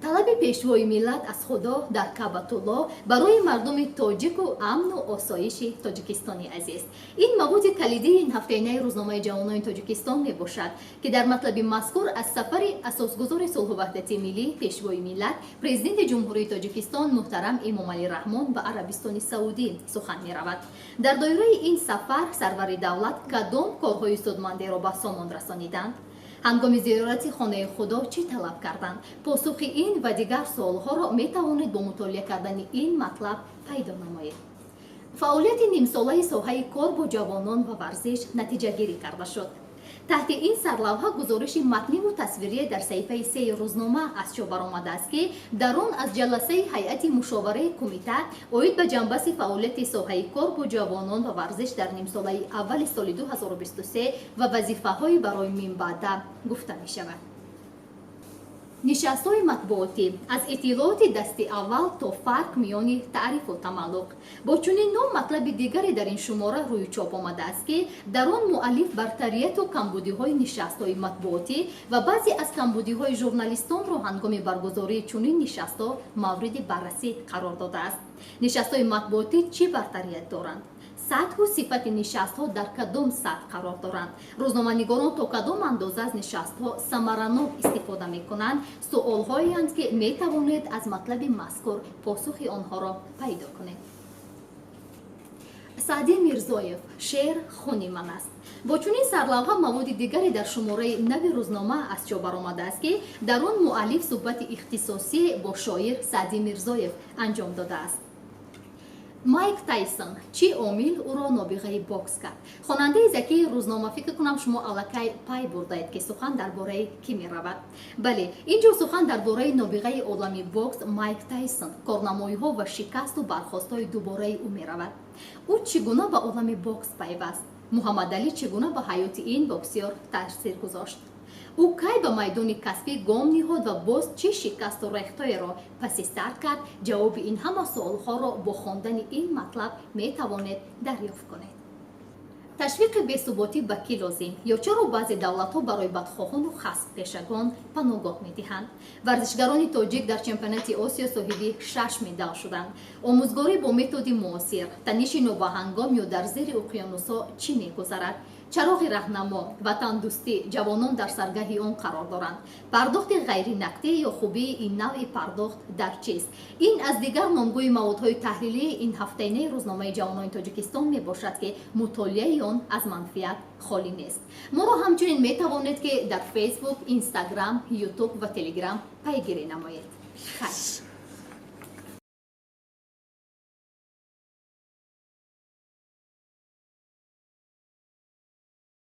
Талаби Пешвои миллат аз Худо дар Каъбатулло барои мардуми тоҷику амну осоиши Тоҷикистони азиз. Ин маводи калидии ин ҳафтаинаи рӯзномаи «Ҷавонони Тоҷикистон» мебошад, ки дар матлаби мазкур аз сафари асосгузори сулҳу ваҳдати миллӣ, Пешвои миллат, Президенти Ҷумҳурии Тоҷикистон муҳтарам Эмомалӣ Раҳмон ба Арабистони Саудӣ сухан меравад. Дар доираи ин сафар сарвари давлат кадом корҳои судмандеро ба сомон расониданд? Ҳангоми зиёрати хонаи Худо чӣ талаб карданд? Посухи ин ва дигар суолҳоро метавонед бо мутолиа кардани ин матлаб пайдо намоед. Фаъолияти нимсолаи соҳаи кор бо ҷавонон ва варзиш натиҷагирӣ карда шуд. Таҳти ин сарлавҳа гузориши матниву тасвирие дар саҳифаи сеи рӯзнома аз чоп баромадааст, ки дар он аз ҷаласаи ҳайати мушовараи кумита оид ба ҷамъбасти фаъолияти соҳаи кор бо ҷавонон ва варзиш дар нимсолаи аввали соли 2023 ва вазифаҳои барои минбаъда гуфта мешавад. Нишастҳои матбуотӣ: аз иттилооти дасти аввал то фарқ миёни таърифу тамаллуқ. Бо чунин ном матлаби дигаре дар ин шумора рӯи чоп омадааст, ки дар он муаллиф бартарияту камбудиҳои нишастҳои матбуотӣ ва баъзе аз камбудиҳои журналистонро ҳангоми баргузории чунин нишастҳо мавриди баррасӣ қарор додааст. Нишастҳои матбуотӣ чӣ бартарият доранд? Сатҳу сифати нишастҳо дар кадом сатҳ қарор доранд? Рӯзноманигорон то кадом андоза аз нишастҳо самаранок истифода мекунанд? Суолҳоеанд, ки метавонед аз матлаби мазкур посухи онҳоро пайдо кунед. Саъдӣ Мирзоев: «Шеър хуни ман аст». Бо чунин сарлавҳа маводи дигаре дар шумораи нави рӯзнома аз чоп баромадааст, ки дар он муаллиф суҳбати ихтисосӣ бо шоир Саъдӣ Мирзоев анҷом додааст. Майк Тайсон: чӣ омил ӯро нобиғаи бокс кард? Хонандаи закии рӯзнома, фикр кунам, шумо аллакай пай бурдаед, ки сухан дар бораи кӣ меравад. Бале, ин ҷо сухан дар бораи нобиғаи олами бокс Майк Тайсон, корнамоиҳо ва шикасту бархостҳои дубораи ӯ меравад. Ӯ чӣ гуна ба олами бокс пайваст? Муҳаммадалӣ чӣ гуна ба ҳаёти ин боксёр таъсир гузошт? Ӯ кай ба майдони касбӣ гом ниҳод ва боз чӣ шикасту рехтҳоеро паси сар кард? Ҷавоби ин ҳама суолҳоро бо хондани ин матлаб метавонед дарёфт кунед. Ташвиқи бесуботӣ ба кӣ лозим ё чаро баъзе давлатҳо барои бадхоҳону хасмпешагон паноҳгоҳ медиҳанд? Варзишгарони тоҷик дар чемпионати Осиё соҳиби шаш медал шуданд. Омӯзгорӣ бо методи муосир, таниши нобаҳангом ё дар зери уқёнусҳо чӣ мегузарад? Чароғи раҳнамо, ватандӯстӣ, ҷавонон дар саргаҳи он қарор доранд. Пардохти ғайринақдӣ ё хубии ин навъи пардохт дар чист? Ин аз дигар номгӯи маводҳои таҳлилии ин ҳафтаинаи рӯзномаи «Ҷавонони Тоҷикистон» мебошад, ки мутолиаи он аз манфиат холӣ нест. Моро ҳамчунин метавонед, ки дар Фейсбук, Инстаграм, Ютуб ва Телеграм пайгирӣ намоед. Хайр.